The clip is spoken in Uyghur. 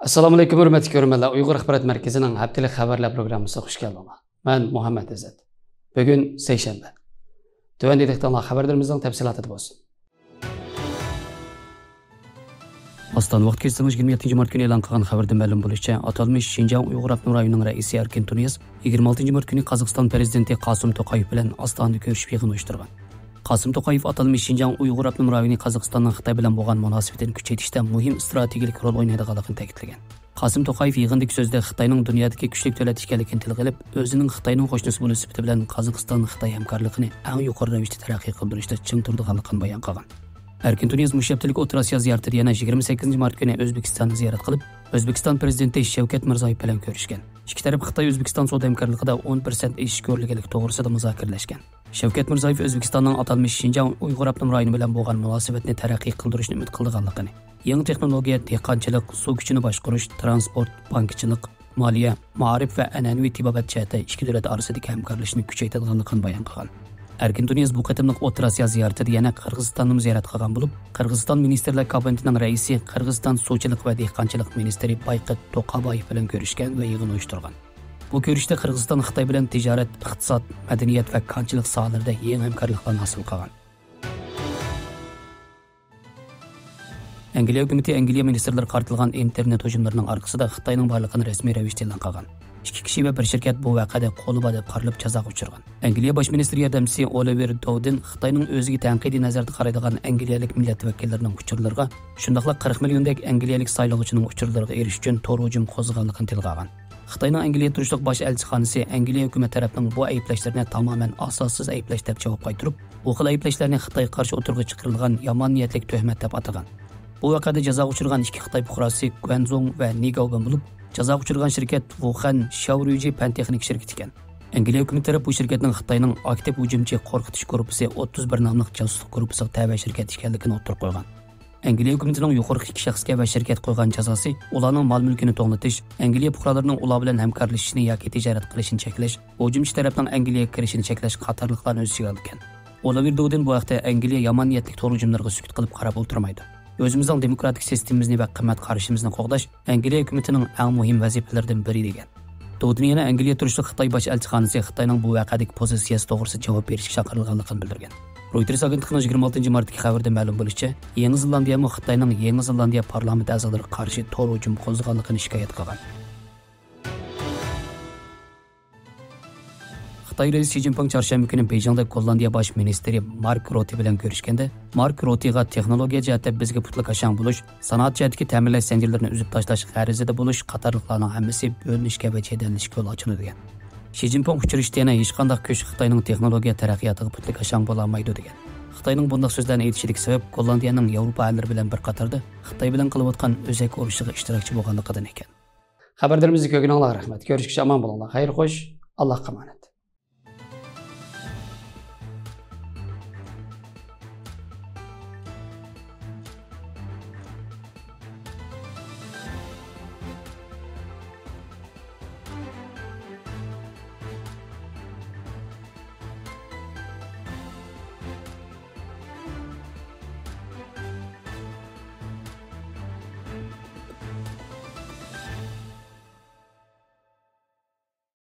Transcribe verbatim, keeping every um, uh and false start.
ئەسسالامۇئەلەيكۇم، ھۆرمەتلىك كۆرۈرمەنلەر. ئۇيغۇر ئاخبارات مەركىزىنىڭ ھەپتىلىك خەۋەرلەر پروگراممىسىغا خۇش كەلدىڭلار. مەن مۇھەممەت ئىززەت. بۈگۈن سەيشەنبە. تۆۋەندە دىققىتىڭلار خەۋەرلىرىمىزنىڭ تەپسىلاتىدا بولسۇن. ئاستانە ۋاقىت كېچىسىنىڭ يىگىرمە يەتتىنچى مارت كۈنى ئېلان قىلغان خەۋەردىن مەلۇم بولۇشىچە، ئاتالمىش شىنجاڭ ئۇيغۇر ئاپتونوم رايونىنىڭ رەئىسى ئەركىن تۇنىياز يىگىرمە ئالتىنچى مارت كۈنى قازاقىستان پىرېزىدېنتى قاسىم توقايېف بىلەن ئاستانىدا كۆرۈشۈپ يىغىن ئۇيۇشتۇرغان. قاسىم توقايېف ئاتالمىش شىنجاڭ ئۇيغۇر ئاپتونوم رايونى قازاقىستاننىڭ خىتاي بىلەن بولغان مۇناسىۋىتىنى كۈچەيتىشتە مۇھىم ئىستراتېگىيەلىك رول ئوينايدىغانلىقىنى تەكىتلىگەن. قاسىم توقايېف يىغىندىكى سۆزىدە خىتاينىڭ دۇنيادىكى كۈچلۈك دۆلەت ئىكەنلىكىنى تىلغا ئېلىپ، ئۆزىنىڭ خىتاينىڭ قوشنىسى بولۇش سۈپىتى بىلەن قازاقىستان-خىتاي ھەمكارلىقىنى ئەڭ يۇقىرى رەۋىشتە تەرەققىي قىلدۇرۇشتا چىڭ تۇرىدىغانلىقىنى بايان قىلغان. ئەركىن تۇنىياز مۇشۇ ھەپتىلىك ئوتتۇرا ئاسىيا زىيارىتىدە يەنە يىگىرمە سەككىزىنچى مارت كۈنى ئۆزبېكىستاننى زىيارەت قىلىپ، ئۆزبېكىستان پىرېزىدېنتى شەۋكەت مىرزىيېۋ بىلەن كۆرۈشكەن. ئىككى تەرەپ خىتاي-ئۆزبېكىستان سودا ھەمكارلىقىدا ئون پىرسەنت ئېشىش كۆرۈلگەنلىكى توغرىسىدا مۇزاكىرىلەشكەن. شەۋكەت مىرزىيېۋ ئۆزبېكىستاننىڭ ئاتالمىش شىنجاڭ ئۇيغۇر ئاپتونوم رايونى بىلەن بولغان مۇناسىۋەتنى تەرەققىي قىلدۇرۇشنى ئۈمىد قىلىدىغانلىقىنى، يېڭى تېخنولوگىيە، دېھقانچىلىق، سۇ كۈچىنى باشقۇرۇش، تىرانسپورت، بانكىچىلىق، مالىيە، مائارىپ ۋە ئەنئەنىۋى تېبابەت جەھەتتە ئىككى دۆلەت ئارىسىدىكى ھەمكارلىشىشنى كۈچەيتىدىغانلىقىنى بايان قىلغان. ئەركىن تۇنىياز بۇ قېتىملىق ئوتتۇرا ئاسىيا زىيارىتىدە يەنە قىرغىزىستاننىمۇ زىيارەت قىلغان بولۇپ، قىرغىزىستان مىنىستىرلەر كابىنېتىنىڭ رەئىسى، قىرغىزىستان سۇچىلىق ۋە دېھقانچىلىق مىنىستىرى بايقىت توقابايېف بىلەن كۆرۈشكەن ۋە يىغىن ئۇيۇشتۇرغان. بۇ كۆرۈشۈشتە قىرغىزىستان خىتاي بىلەن تىجارەت، ئىقتىساد، مەدەنىيەت ۋە كانچىلىق ساھەلىرىدە يېڭى ھەمكارلىقلارنى ھاسىل قىلغان. ئەنگلىيە ھۆكۈمىتى ئەنگلىيە مىنىستىرلىرىغا قارىتىلغان ئىنتېرنېت ھۇجۇملىرىنىڭ ئارقىسىدا خىتاينىڭ بارلىقىنى رەسمىي رەۋىشتە ئېلان قىلغان. ئىككى كىشى ۋە بىر شىركەت بۇ ۋەقەدە قولى بار دەپ قارىلىپ جازاغا ئۇچرىغان. ئەنگلىيە باش مىنىستىر ياردەمچىسى ئولىۋېر دوۋدىن خىتاينىڭ ئۆزىگە تەنقىدىي نەزەردە قارايدىغان ئەنگلىيەلىك مىللەت ۋەكىللىرىنىڭ ئۇچۇرلىرىغا، شۇنداقلا قىرىق مىليوندەك ئەنگلىيەلىك سايلىغۇچىنىڭ ئۇچۇرلىرىغا ئېرىشىش ئۈچۈن تور ھۇجۇم قوزغىغانلىقىنى تىلغا ئالغان. خىتاينىڭ ئەنگلىيە تۇرۇشلۇق باش ئەلچىخانىسى ئەنگلىيە ھۆكۈمەت تەرەپنىڭ بۇ ئەيىبلەشلىرىنى تامامەن ئاساسسىز ئەيىبلەش دەپ جاۋاب قايتۇرۇپ، بۇ خىل ئەيىبلەشلەرنى خىتايغا قارشى ئوتتۇرىغا چىقىرىلغان يامان نىيەتلىك تۆھمەت دەپ ئاتىغان. بۇ ۋەقەدە جازاغا ئۇچرىغان ئىككى خىتاي پۇقراسى گۇەنزۇڭ ۋە نى گاۋبېن بولۇپ، جازاغا ئۇچرىغان شىركەت ۋۇخەن شياۋرۇيجى پەن تېخنىكا شىركىتى ئىكەن. ئەنگلىيە ھۆكۈمىتى تەرەپ بۇ شىركەتنىڭ خىتاينىڭ ئاكتىپ ھۇجۇمچى قورقۇتۇش گۇرۇپپىسى ئوتتۇز بىر ناملىق جاسۇسلۇق گۇرۇپپىسىغا تەۋە شىركەت ئىكەنلىكىنى ئوتتۇرىغا قويغان. ئەنگلىيە ھۆكۈمىتىنىڭ يۇقىرىقى ئىككى شەخسكە ۋە شىركەتكە قويغان جازاسى ئۇلارنىڭ مال-مۈلكىنى توڭلىتىش، ئەنگلىيە پۇقرالىرىنىڭ ئۇلار بىلەن ھەمكارلىشىشىنى ياكى تىجارەت قىلىشىنى چەكلەش، ھۇجۇمچى تەرەپنىڭ ئەنگلىيەگە كىرىشىنى چەكلەش قاتارلىقلارنى ئۆز ئىچىگە ئالىدىكەن. ئولىۋېر دوۋدىن بۇ ھەقتە ئەنگلىيە يامان نىيەتلىك تور ھۇجۇملىرىغا سۈكۈت قىلىپ قاراپ ئولتۇرمايدۇ. ئۆزىمىزنىڭ دېموكراتىك سىستېمىمىزنى ۋە قىممەت قارىشىمىزنى قوغداش ئەنگلىيە ھۆكۈمىتىنىڭ ئەڭ مۇھىم ۋەزىپىلىرىدىن بىرى، دېگەن. دوۋدىن يەنە ئەنگلىيە تۇرۇشلۇق خىتاي باش ئەلچىخانىسى خىتاينىڭ بۇ ۋەقەدىكى پوزىتسىيەسى توغرىسىدا جاۋاب بېرىشكە چاقىرىلغانلىقىنى بىلدۈرگەن. رويتېرس ئاگېنتلىقىنىڭ يىگىرمە ئالتىنچى مارتتىكى خەۋىرىدە مەلۇم بولۇشىچە، يېڭى زېلاندىيەمۇ خىتاينىڭ يېڭى زېلاندىيە پارلامېنت ئەزالىرىغا قارشى تور ھۇجۇم قوزغىغانلىقىنى شىكايەت قىلغان. خىتاي رەئىسى شى جىنپىڭ چارشەنبە كۈنى بېيجىڭدا گوللاندىيە باش مىنىستىرى مارك روتى بىلەن كۆرۈشكەندە، مارك روتىغا تېخنولوگىيە جەھەتتە بىزگە پۇتلىكاشاڭ بولۇش، سانائەت جەھەتتىكى تەمىنلەش زەنجىرلىرىنى ئۈزۈپ تاشلاش غەرىزىدە بولۇش قاتارلىقلارنىڭ ھەممىسى بۆلۈنۈشكە ۋە جېدەللىشىشكە يول ئاچىدۇ، دېگەن. شى جىنپىڭ ئۇچرىشىشتا يەنە ھېچقانداق كۈچ خىتاينىڭ تېخنولوگىيە تەرەققىياتىغا پۇتلىكاشاڭ بولالمايدۇ، دېگەن. خىتاينىڭ بۇنداق سۆزلەرنى ئېيتىشىدىكى سەۋەب گوللاندىيەنىڭ ياۋروپا ئەللىرى بىلەن بىر قاتاردا خىتاي بىلەن قىلىۋاتقان ئۆزەك ئۇرۇشىغا ئىشتىراكچى بولغانلىقىدىن ئىكەن. خەۋەرلىرىمىزنى كۆرگىنىڭلارغا رەھمەت. كۆرۈشكىچە ئامان بولۇڭلار. خەير خوش. ئاللاھقا ئامانەت.